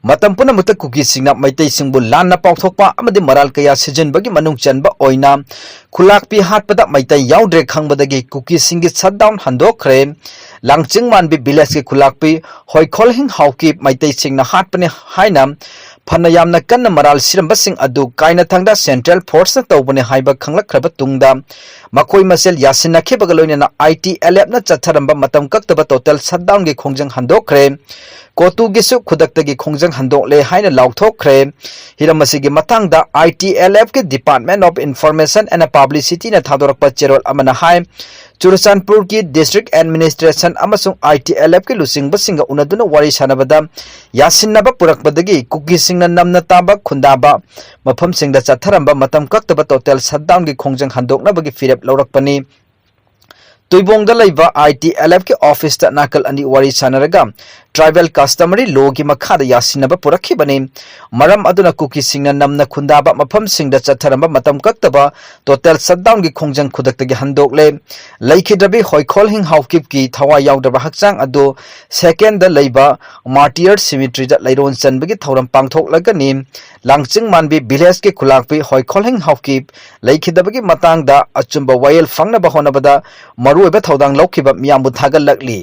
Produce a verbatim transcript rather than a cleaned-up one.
ꯃꯇꯝ ꯄꯨꯝꯅꯃꯛꯇ ꯀꯨꯀꯤꯁꯤꯡꯅ ꯃꯩꯇꯩꯁꯤꯡꯕꯨ ꯂꯥꯟꯅ ꯄꯥꯎꯊꯣꯛꯄ ꯑꯃꯗꯤ ꯃꯔꯥꯜ ꯀꯌꯥ ꯁꯤꯖꯤꯟꯕꯒꯤ ꯃꯅꯨꯡ ꯆꯟꯕ ꯑꯣꯏꯅ ꯈꯨꯂꯥꯛꯄꯤ ꯍꯥꯠꯄꯗ ꯃꯩꯇꯩ ꯌꯥꯎꯗ꯭ꯔꯦ ꯈꯪꯕꯗꯒꯤ ꯀꯨꯀꯤꯁꯤꯡꯒꯤ shutdown ꯍꯟꯗꯣꯛꯈ꯭ꯔꯦ꯫ ꯂꯥꯡꯆꯤꯡ ꯃꯥꯟꯕꯤ villageꯀꯤ ꯈꯨꯂꯥꯛꯄꯤ ꯍꯣꯏꯈꯣꯜꯍꯤꯡ ꯍꯥꯎꯀꯤꯞ ꯃꯩꯇꯩꯁꯤꯡꯅ ꯍꯥꯠꯄꯅꯤ ꯍꯥꯏꯅ ꯐꯅ ꯌꯥꯝꯅ ꯀꯟꯅ ꯃꯔꯥꯜ ꯁꯤꯔꯝꯕꯁꯤꯡ ꯑꯗꯨ ꯀꯥꯏꯅꯊꯪꯗ central forceꯅ ꯇꯧꯕꯅꯤ ꯍꯥꯏꯕ ꯈꯪꯂꯛꯈ꯭ꯔꯕ ꯇꯨꯡꯗ ꯃꯈꯣꯏ ꯃꯁꯦꯜ ꯌꯥꯁꯤꯟꯅꯈꯤꯕꯒ ꯂꯣꯏꯅꯅ ITLFꯅ ꯆꯠꯊꯔꯝꯕ ꯃꯇꯝ ꯀꯛꯇꯕ total shutdownꯒꯤ ꯈꯣꯡꯖꯪ ꯍꯟꯗꯣꯛꯈ꯭ꯔꯦ꯫ ꯀꯣꯇꯨꯒꯤꯁꯨ ꯈꯨꯗꯛꯇꯒꯤ ꯈꯣꯡꯖꯪ ꯍꯟꯗꯣꯛꯂꯦ ꯍꯥꯏꯅ ꯂꯥꯎꯊꯣꯛꯈ꯭ꯔꯦ꯫ ꯍꯤꯔꯝ ꯑꯁꯤꯒꯤ ꯃꯇꯥꯡꯗ ITLFꯀꯤ Department of Information and Publicityꯅ ꯊꯥꯗꯣꯔꯛꯄ ꯆꯦꯔꯣꯜ ꯑꯃꯅ ꯍꯥꯏ, ꯆꯨꯔꯆꯥꯟꯄꯨꯔꯒꯤ district administration ꯑꯃꯁꯨꯡ ITLFꯀꯤ ꯂꯨꯆꯤꯡꯕꯁꯤꯡꯒ ꯎꯅꯗꯨꯅ ꯋꯥꯔꯤ ꯁꯥꯟꯅꯕꯗ ꯌꯥꯁꯤꯟꯅꯕ ꯄꯨꯔꯛꯄꯗꯒꯤ ꯀꯨꯀꯤꯁꯤꯡꯅ ꯅꯝꯅ ꯇꯥꯕ ꯈꯨꯟꯗꯥꯕ ꯃꯐꯝꯁꯤꯡꯗ ꯆꯠꯊꯔꯝꯕ ꯃꯇꯝ ꯀꯛꯇꯕ total shutdownꯒꯤ ꯈꯣꯡꯖꯪ ꯍꯟꯗꯣꯛꯅꯕꯒꯤ ꯐꯤꯔꯦꯞ ꯂꯧꯔꯛꯄꯅꯤ꯫ ꯇꯨꯏꯕꯣꯡꯗ ꯂꯩꯕ ITLFꯀꯤ officeꯇ ꯅꯥꯀꯜ ꯑꯅꯤ ꯋꯥꯔꯤ ꯁꯥꯟꯅꯔꯒ tribal customary lawꯒꯤ ꯃꯈꯥꯗ ꯌꯥꯁꯤꯟꯅꯕ ꯄꯨꯔꯛꯈꯤꯕꯅꯤ꯫ ꯃꯔꯝ ꯑꯗꯨꯅ ꯀꯨꯀꯤꯁꯤꯡꯅ ꯅꯝꯅ ꯈꯨꯟꯗꯥꯕ ꯃꯐꯝꯁꯤꯡꯗ ꯆꯠꯊꯔꯝꯕ ꯃꯇꯝ ꯀꯛꯇꯕ total shutdownꯒꯤ ꯈꯣꯡꯖꯪ ꯈꯨꯗꯛꯇꯒꯤ ꯍꯟꯗꯣꯛꯂꯦ꯫ ꯂꯩꯈꯤꯗ꯭ꯔꯕꯤ ꯍꯣꯏꯈꯣꯜꯍꯤꯡ ꯍꯥꯎꯀꯤꯞꯀꯤ ꯊꯋꯥꯏ ꯌꯥꯎꯗ꯭ꯔꯕ ꯍꯛꯆꯥꯡ ꯑꯗꯨ ꯁꯦꯀꯦꯟꯗ ꯂꯩꯕ Martyr Cemeteryꯗ ꯂꯩꯔꯣꯟ ꯆꯟꯕꯒꯤ ꯊꯧꯔꯝ ꯄꯥꯡꯊꯣꯛꯂꯒꯅꯤ꯫ ꯂꯥꯡꯆꯤꯡ ꯃꯥꯟꯕꯤ villageꯀꯤ ꯈꯨꯂꯥꯛꯄꯤ ꯍꯣꯏꯈꯣꯜꯍꯤꯡ ꯍꯥꯎꯀꯤꯞ ꯂꯩꯈꯤꯗꯕꯒꯤ ꯃꯇꯥꯡꯗ ꯑꯆꯨꯝꯕ ꯋꯥꯌꯦꯜ ꯐꯪꯅꯕ ꯍꯣꯠꯅꯕꯗ ꯃꯔꯨꯑꯣꯏꯕ ꯊꯧꯗꯥꯡ ꯂꯧꯈꯤꯕ ꯃꯤꯌꯥꯝꯕꯨ ꯊꯥꯒꯠꯂꯛꯂꯤ꯫